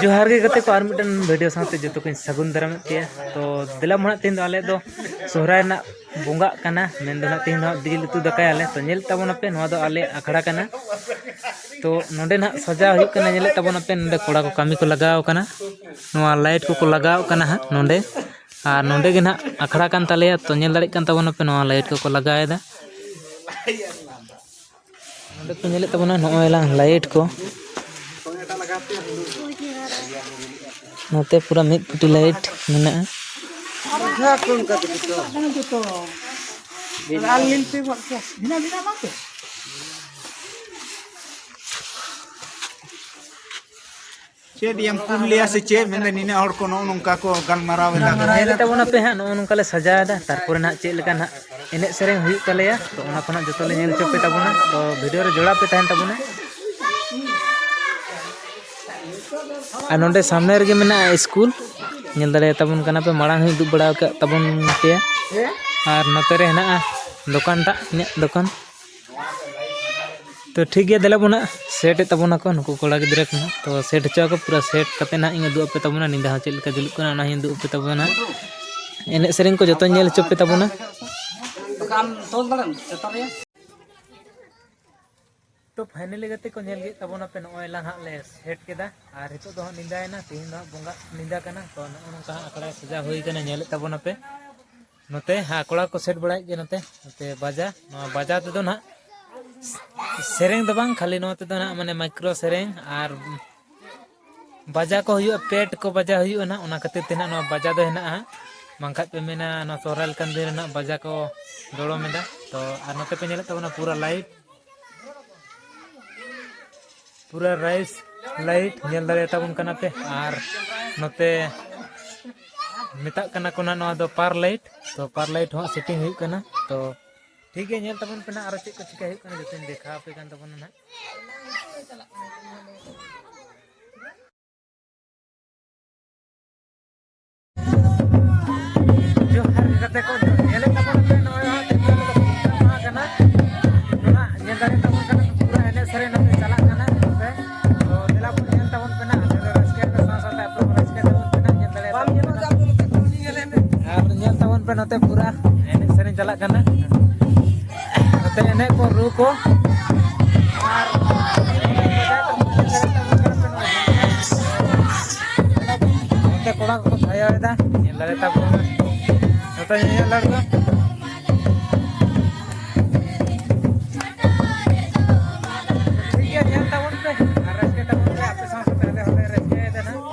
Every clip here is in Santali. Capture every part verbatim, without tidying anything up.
ᱡᱚᱦᱟᱨ ᱜᱮ ᱜᱟᱛᱮ ᱠᱚ, ᱟᱨ ᱢᱤᱫᱴᱮᱱ ᱵᱷᱤᱰᱤᱭᱳ ᱥᱟᱶᱛᱮ ᱡᱚᱛᱚ ᱠᱚᱧ ᱥᱟᱹᱜᱩᱱ ᱫᱟᱨᱟᱢᱮᱫ ᱯᱮᱭᱟ᱾ ᱛᱚ ᱫᱮᱞᱟ ᱢᱟᱲᱟᱝ, ᱛᱮᱦᱮᱧ ᱫᱚ ᱟᱞᱮ ᱫᱚ ᱥᱚᱦᱨᱟᱭ ᱨᱮᱱᱟᱜ ᱵᱚᱸᱜᱟᱜ ᱠᱟᱱᱟ, ᱢᱮᱱᱫᱚ ᱱᱟᱜ ᱛᱮᱦᱮᱧ ᱫᱚ ᱦᱟᱸᱜ ᱡᱤᱞ ᱩᱛᱩ ᱫᱟᱠᱟᱭᱟᱞᱮ᱾ ᱛᱚ ᱧᱮᱞ ᱛᱟᱵᱚᱱᱟᱯᱮ, ᱱᱚᱣᱟ ᱫᱚ ᱟᱞᱮ ᱟᱠᱷᱲᱟ ᱠᱟᱱᱟ᱾ ᱛᱚ ᱱᱚᱸᱰᱮ ᱱᱟᱜ ᱥᱟᱡᱟᱣ ᱦᱩᱭᱩᱜ ᱠᱟᱱᱟ, ᱧᱮᱞᱮᱫ ᱛᱟᱵᱚᱱᱟᱯᱮ, ᱱᱚᱸᱰᱮ ᱠᱚᱲᱟ ᱠᱚ ᱠᱟᱹᱢᱤ ᱠᱚ ᱞᱟᱜᱟᱣ ᱠᱟᱱᱟ, ᱱᱚᱣᱟ ᱞᱟᱭᱤᱴ ᱠᱚᱠᱚ ᱞᱟᱜᱟᱣ ᱠᱟᱱᱟ ᱦᱟᱸᱜ ᱱᱚᱸᱰᱮ᱾ ᱟᱨ ᱱᱚᱸᱰᱮ ᱜᱮ ᱱᱟᱜ ᱟᱠᱷᱲᱟ ᱠᱟᱱ ᱛᱟᱞᱮᱭᱟ᱾ ᱛᱚ ᱧᱮᱞ ᱫᱟᱲᱮᱭᱟᱜ ᱠᱟᱱ ᱛᱟᱵᱚᱱᱟᱯᱮ, ᱱᱚᱣᱟ ᱞᱟᱭᱤᱴ ᱠᱚᱠᱚ ᱞᱟᱜᱟᱣ ᱮᱫᱟ᱾ ᱱᱚᱸᱰᱮ ᱯᱮ ᱧᱮᱞᱮᱫ ᱛᱟᱵᱚᱱᱟ ᱱᱚᱜᱼᱚᱭ ᱞᱟᱝ ᱞᱟᱭᱤᱴ ᱠᱚ, ᱱᱚᱛᱮ ᱯᱩᱨᱟᱹ ᱢᱤᱫ ᱯᱩᱴᱤ ᱞᱟᱭᱤᱴ ᱢᱮᱱᱟᱜᱼᱟ᱾ ᱪᱮᱫ ᱮᱢ ᱠᱩᱞ ᱞᱮᱭᱟ ᱥᱮ ᱪᱮᱫ? ᱢᱮᱱᱫᱟ ᱱᱤᱱᱟᱹᱜ ᱦᱚᱲ ᱠᱚ ᱱᱚᱜᱼᱚ ᱱᱚᱝᱠᱟ ᱠᱚ ᱜᱟᱞᱢᱟᱨᱟᱣ ᱮᱫᱟ᱾ ᱧᱮᱞ ᱛᱟᱵᱚᱱᱟᱯᱮ ᱦᱟᱸᱜ, ᱱᱚᱜᱼᱚ ᱱᱚᱝᱠᱟ ᱞᱮ ᱥᱟᱡᱟᱣ ᱮᱫᱟ, ᱛᱟᱨᱯᱚᱨᱮ ᱱᱟᱦᱟᱜ ᱪᱮᱫ ᱞᱮᱠᱟ ᱱᱟᱦᱟᱜ ᱮᱱᱮᱡ ᱥᱮᱨᱮᱧ ᱦᱩᱭᱩᱜ ᱛᱟᱞᱮᱭᱟ, ᱛᱚ ᱚᱱᱟ ᱠᱚ ᱱᱟᱦᱟᱜ ᱡᱚᱛᱚ ᱞᱮ ᱧᱮᱞ ᱦᱚᱪᱚ ᱯᱮ ᱛᱟᱵᱚᱱᱟ᱾ ᱛᱚ ᱵᱷᱤᱰᱤᱭᱳ ᱨᱮ ᱡᱚᱲᱟᱣ ᱯᱮ ᱛᱟᱦᱮᱱ ᱛᱟᱵᱚᱱᱟ᱾ ᱟᱨ ᱱᱚᱰᱮ ᱥᱟᱢᱱᱮ ᱨᱮᱜᱮ ᱢᱮᱱᱟᱜᱼᱟ ᱥᱠᱩᱞ, ᱧᱮᱞ ᱫᱟᱲᱮᱭᱟᱛᱟ ᱵᱚᱱ ᱠᱟᱱᱟ ᱯᱮ, ᱢᱟᱲᱟᱝ ᱦᱚᱸᱧ ᱩᱫᱩᱜ ᱵᱟᱲᱟ ᱟᱠᱟᱫ ᱛᱟᱵᱚᱱ ᱜᱮᱭᱟ᱾ ᱟᱨ ᱱᱚᱛᱮ ᱨᱮ ᱦᱮᱱᱟᱜᱼᱟ ᱫᱚᱠᱟᱱ ᱴᱟᱜ, ᱤᱧᱟᱹᱜ ᱫᱚᱠᱟᱱ᱾ ᱛᱚ ᱴᱷᱤᱠ ᱜᱮᱭᱟ, ᱫᱮᱞᱟ ᱵᱚᱱ ᱦᱟᱸᱜ ᱥᱮᱴ ᱮᱫ ᱛᱟᱵᱚᱱᱟᱠᱚ ᱱᱩᱠᱩ ᱠᱚᱲᱟ ᱜᱤᱫᱽᱨᱟᱹ ᱠᱚ ᱦᱟᱸᱜ᱾ ᱛᱚ ᱥᱮᱴ ᱦᱚᱪᱚ ᱟᱠᱚ, ᱯᱩᱨᱟᱹ ᱥᱮᱴ ᱠᱟᱛᱮ ᱱᱟᱦᱟᱜ ᱤᱧ ᱩᱫᱩᱜ ᱟᱯᱮ ᱛᱟᱵᱚᱱᱟ, ᱧᱤᱫᱟᱹ ᱦᱚᱸ ᱪᱮᱫ ᱞᱮᱠᱟ ᱡᱩᱞᱩᱜ ᱠᱟᱱᱟ ᱚᱱᱟ ᱦᱚᱸᱧ ᱩᱫᱩᱜ ᱟᱯᱮ ᱛᱟᱵᱚᱱᱟ ᱦᱟᱸᱜ᱾ ᱮᱱᱮᱡ ᱥᱮᱨᱮᱧ ᱠᱚ ᱡᱚᱛᱚ ᱧᱮᱞ ᱦᱚᱪᱚ ᱯᱮ ᱛᱟᱵᱚᱱᱟ᱾ ᱛᱚ ᱯᱷᱟᱭᱱᱟᱞᱤ ᱜᱟᱛᱮ ᱠᱚ, ᱧᱮᱞ ᱠᱮᱫ ᱛᱟᱵᱚᱱᱟᱯᱮ, ᱱᱚᱜᱼᱚᱭ ᱞᱟᱝ ᱦᱟᱸᱜ ᱞᱮ ᱥᱮᱴ ᱠᱮᱫᱟ᱾ ᱟᱨ ᱱᱤᱛᱚᱜ ᱫᱚ ᱦᱟᱸᱜ ᱧᱤᱫᱟᱹᱭᱮᱱᱟ, ᱛᱮᱦᱮᱧ ᱫᱚ ᱦᱟᱸᱜ ᱵᱚᱸᱜᱟ ᱧᱤᱫᱟᱹ ᱠᱟᱱᱟ᱾ ᱛᱚ ᱱᱚᱜᱼᱚ ᱱᱚᱝᱠᱟ ᱦᱟᱸᱜ ᱟᱠᱷᱲᱟ ᱥᱟᱡᱟᱣ ᱦᱩᱭ ᱠᱟᱱᱟ, ᱧᱮᱞᱮᱫ ᱛᱟᱵᱚᱱᱟᱯᱮ᱾ ᱱᱚᱛᱮ ᱦᱟᱸᱜ ᱠᱚᱲᱟ ᱠᱚ ᱥᱮᱴ ᱵᱟᱲᱟᱭᱮᱫ ᱜᱮᱭᱟ, ᱱᱚᱛᱮ, ᱱᱚᱛᱮ ᱵᱟᱡᱟ, ᱱᱚᱣᱟ ᱵᱟᱡᱟ ᱛᱮᱫᱚ ᱱᱟᱦᱟᱜ ᱥᱮᱨᱮᱧ ᱫᱚ ᱵᱟᱝ, ᱠᱷᱟᱹᱞᱤ ᱱᱚᱣᱟ ᱛᱮᱫᱚ ᱱᱟᱦᱟᱜ ᱢᱟᱱᱮ ᱢᱟᱭᱠᱨᱳ ᱥᱮᱨᱮᱧ ᱟᱨ ᱵᱟᱡᱟ ᱠᱚ ᱦᱩᱭᱩᱜᱼᱟ, ᱯᱮᱰ ᱠᱚ ᱵᱟᱡᱟ ᱦᱩᱭᱩᱜᱼᱟ ᱱᱟᱦᱟᱜ, ᱚᱱᱟ ᱠᱷᱟᱹᱛᱤᱨ ᱛᱮ ᱱᱟᱦᱟᱜ ᱱᱚᱣᱟ ᱵᱟᱡᱟ ᱫᱚ ᱦᱮᱱᱟᱜᱼᱟ᱾ ᱵᱟᱝᱠᱷᱟᱡ ᱯᱮ ᱢᱮᱱᱟ ᱱᱚᱣᱟ ᱥᱚᱦᱨᱟᱭ ᱞᱮᱠᱟᱱ ᱫᱤᱱ ᱨᱮ ᱱᱟᱦᱟᱜ ᱵᱟᱡᱟ ᱠᱚ ᱫᱚᱲᱚᱢ ᱮᱫᱟ᱾ ᱛᱚ ᱟᱨ ᱱᱚᱛᱮ ᱯᱮ ᱧᱮᱞᱮᱫ ᱛᱟᱵᱚᱱᱟ ᱯᱩᱨᱟᱹ ᱞᱟᱭᱤᱴ, ᱯᱩᱨᱟᱹ ᱨᱟᱭᱤᱥ ᱞᱟᱭᱤᱴ ᱧᱮᱞ ᱫᱟᱲᱮᱭᱟᱛᱟ ᱵᱚᱱ ᱠᱟᱱᱟ ᱯᱮ᱾ ᱟᱨ ᱱᱚᱛᱮ ᱢᱮᱛᱟᱜ ᱠᱟᱱᱟ ᱠᱚ ᱱᱟᱦᱟᱜ ᱱᱚᱣᱟ ᱫᱚ ᱯᱟᱨ ᱞᱟᱭᱤᱴ᱾ ᱛᱚ ᱯᱟᱨ ᱞᱟᱭᱤᱴ ᱦᱚᱸ ᱥᱮᱴᱤᱝ ᱦᱩᱭᱩᱜ ᱠᱟᱱᱟ᱾ ᱛᱚ ᱴᱷᱤᱠ ᱜᱮᱭᱟ, ᱧᱮᱞ ᱛᱟᱵᱚᱱ ᱯᱮ ᱱᱟᱦᱟᱜ ᱟᱨᱚ ᱪᱮᱫ ᱠᱚ ᱪᱤᱠᱟᱹ ᱦᱩᱭᱩᱜ ᱠᱟᱱᱟ, ᱡᱚᱛᱚᱧ ᱫᱮᱠᱷᱟᱣ ᱟᱯᱮ ᱠᱟᱱ ᱛᱟᱵᱚᱱᱟ ᱱᱟᱦᱟᱜ᱾ ᱡᱚᱦᱟᱨ ᱜᱮ ᱜᱟᱛᱮ ᱠᱚ, ᱧᱮᱞᱮᱫ ᱛᱟᱵᱚᱱ ᱯᱮ ᱱᱚᱜᱼᱚᱭ ᱦᱟᱸᱜ ᱛᱮᱦᱮᱧ ᱫᱚ ᱟᱞᱮ ᱫᱚ ᱠᱷᱩᱱᱴᱟᱹᱣ ᱢᱟᱦᱟ ᱠᱟᱱᱟ᱾ ᱱᱚᱣᱟ ᱧᱮᱞ ᱫᱟᱲᱮᱭᱟᱜ ᱛᱟᱵᱚᱱ ᱠᱟᱱᱟ ᱯᱩᱨᱟᱹ ᱮᱱᱮᱡ ᱥᱮᱨᱮᱧ ᱱᱚᱛᱮ ᱪᱟᱞᱟᱜ ᱠᱟᱱᱟ᱾ ᱱᱚᱛᱮ ᱛᱚ ᱫᱮᱞᱟ ᱵᱚᱱ ᱧᱮᱞ ᱛᱟᱵᱚᱱ ᱯᱮ ᱱᱟᱦᱟᱜ, ᱟᱞᱮ ᱫᱚ ᱨᱟᱹᱥᱠᱟᱹ ᱧᱮᱞ ᱛᱟᱵᱚᱱ ᱯᱮ ᱱᱚᱛᱮ ᱯᱩᱨᱟ ᱮᱱᱮᱡ ᱥᱮᱨᱮᱧ ᱪᱟᱞᱟᱜ ᱠᱟᱱᱟ᱾ ᱱᱚᱛᱮ ᱮᱱᱮᱡ ᱠᱚ, ᱨᱩ ᱠᱚ, ᱟᱨ ᱱᱚᱛᱮ ᱠᱚᱲᱟ ᱠᱚᱠᱚ ᱥᱟᱭᱟᱣᱮᱫᱟ, ᱧᱮᱞ ᱫᱟᱲᱮ ᱛᱟᱵᱚᱱ ᱯᱮ᱾ ᱱᱚᱛᱮ ᱧᱮᱧᱮᱞ ᱦᱚᱲ ᱠᱚ᱾ ᱴᱷᱤᱠ ᱜᱮᱭᱟ, ᱧᱮᱞ ᱛᱟᱵᱚᱱ ᱯᱮ ᱟᱨ ᱨᱟᱹᱥᱠᱟᱹ ᱛᱟᱵᱚᱱ ᱯᱮ᱾ ᱟᱯᱮ ᱥᱟᱶ ᱥᱟᱶᱛᱮ ᱟᱞᱮ ᱦᱚᱸᱞᱮ ᱨᱟᱹᱥᱠᱟᱹᱭᱮᱫᱟ ᱱᱟᱦᱟᱜ᱾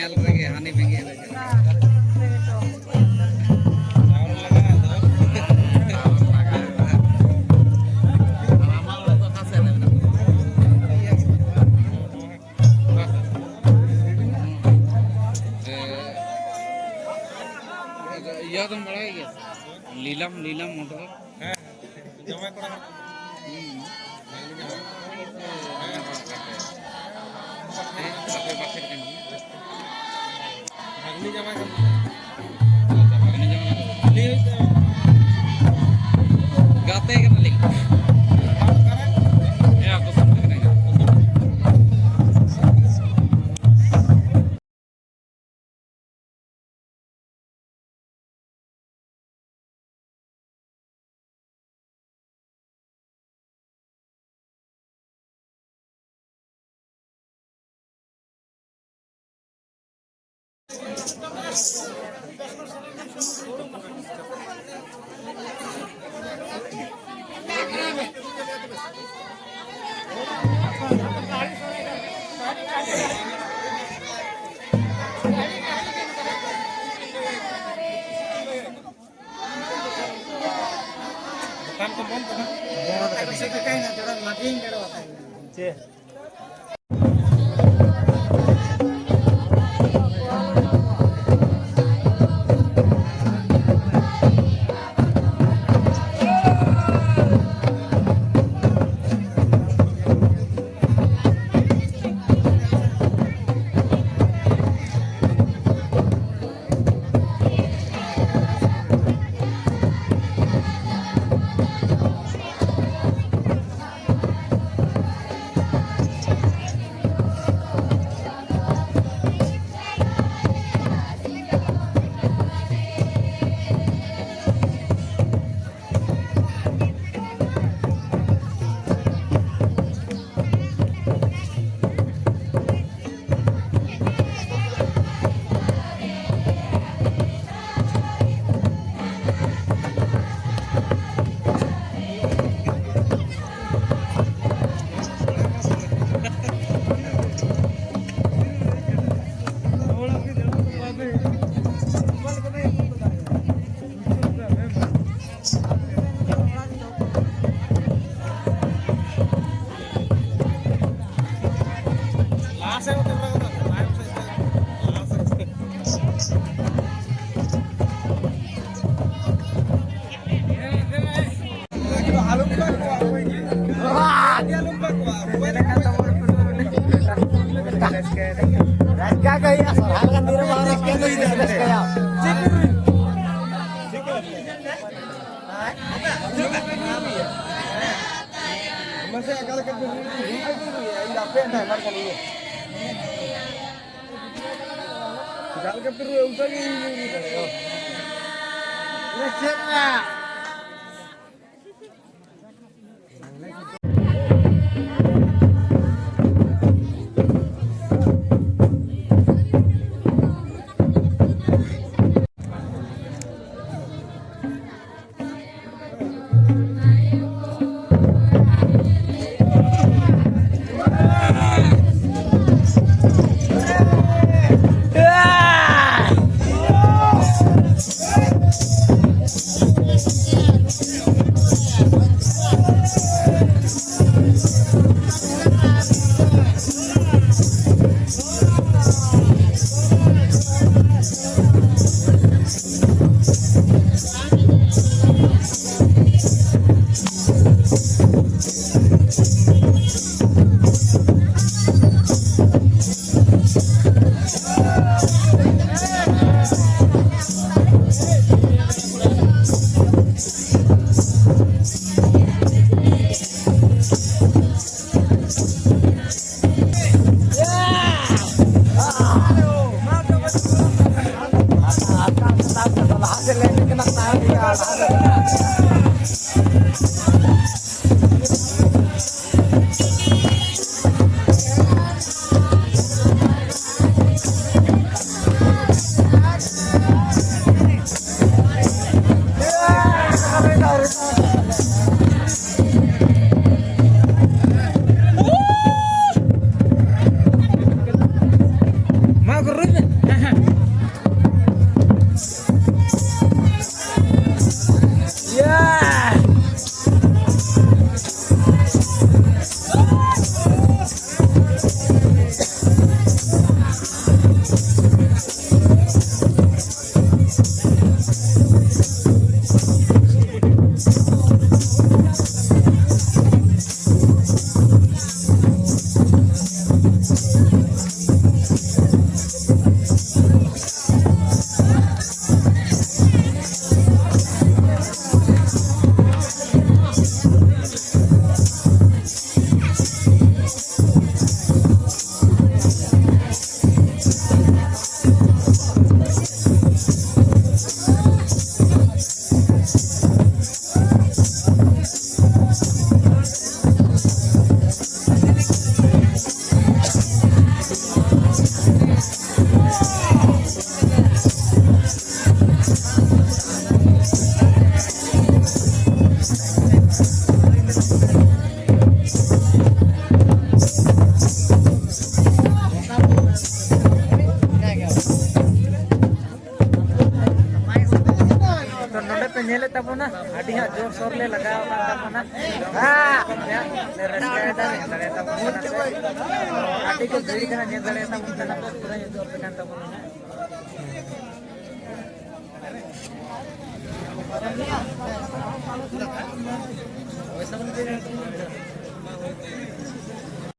ᱧᱮᱞ ᱨᱮᱜᱮ ᱦᱟᱹᱱᱤ ᱵᱮᱸᱜᱮᱫ ᱨᱮ᱾ ᱤᱭᱟᱹ ᱫᱚᱢ ᱵᱟᱲᱟᱭ ᱜᱮᱭᱟ? ᱞᱤᱞᱟᱢ, ᱞᱤᱞᱟᱢ ᱢᱚᱴᱚᱨ᱾ ᱦᱮᱸ, ᱦᱮᱸ᱾ ᱡᱟᱶᱟᱭ ᱠᱚᱲᱟ ᱦᱚᱲ᱾ ᱦᱩᱸ᱾ ᱦᱮᱸ, ᱦᱮᱸ᱾ ᱦᱮᱸ, ᱟᱯᱮ ᱯᱟᱥᱮ ᱨᱮ ᱠᱟᱱ ᱜᱮᱭᱟ᱾ ᱵᱷᱟᱜᱽᱱᱤ ᱡᱟᱶᱟᱭ ᱠᱟᱱ ᱜᱮᱭᱟ᱾ ᱟᱪᱪᱷᱟ, ᱵᱷᱟᱜᱽᱱᱤ ᱡᱟᱶᱟᱭ ᱠᱟᱱ ᱜᱮᱭᱟ᱾ ᱩᱱᱤ ᱦᱩᱭᱩᱜ ᱠᱟᱱᱟ᱾ ᱜᱟᱛᱮ ᱠᱟᱱᱟᱞᱤᱧ᱾ ᱟᱨ ᱚᱠᱟᱨᱮ? ᱦᱮᱸ, ᱟᱠᱚ ᱥᱟᱢᱱᱮ ᱠᱟᱱᱟ᱾ ᱫᱚᱠᱟᱱ ᱠᱚ ᱵᱚᱱᱫ ᱠᱟᱫᱟ᱾ ᱪᱮᱫ? ᱢᱟᱥᱮ ᱮᱠᱟᱞ ᱮᱠᱟᱞ ᱛᱮ ᱦᱩᱭᱩᱜᱼᱟ, ᱤᱧ ᱫᱚ ᱟᱯᱮᱭᱟᱜ driver ᱠᱟᱹᱱᱟᱹᱧ᱾ ᱡᱟᱦᱟᱸ ᱞᱮᱠᱟ ᱯᱮ ᱨᱩᱭᱟ, ᱚᱱᱠᱟ ᱜᱮ ᱤᱧ ᱦᱚᱸᱧ ᱨᱩ ᱫᱟᱲᱮᱭᱟᱜᱼᱟ᱾ ᱪᱮᱫ ᱨᱮᱭᱟᱜ? ᱢᱟ ᱜᱩᱨᱩᱭ ᱢᱮ᱾ ᱭᱟ᱾ ᱡᱳᱨ ᱥᱳᱨ ᱞᱮ ᱞᱟᱜᱟᱣ ᱟᱠᱟᱱ ᱛᱟᱵᱚᱱᱟ᱾ ᱦᱮᱸ᱾ ᱞᱮ ᱨᱟᱹᱥᱠᱟᱹᱭᱮᱫᱟ, ᱧᱮᱞ ᱫᱟᱲᱮᱭᱟᱛᱟᱵᱚᱱ ᱠᱟᱱᱟ ᱯᱮ᱾ ᱟᱹᱰᱤ ᱠᱚ ᱵᱷᱤᱲ ᱠᱟᱱᱟ, ᱧᱮᱞ ᱫᱟᱲᱮᱭᱟᱛᱟᱵᱚᱱ ᱠᱟᱱᱟ ᱯᱮ, ᱯᱩᱨᱟᱹ ᱧᱤᱫᱟᱹ ᱚᱨ ᱠᱟᱱ ᱛᱟᱵᱚᱱᱟ ᱦᱟᱸᱜ᱾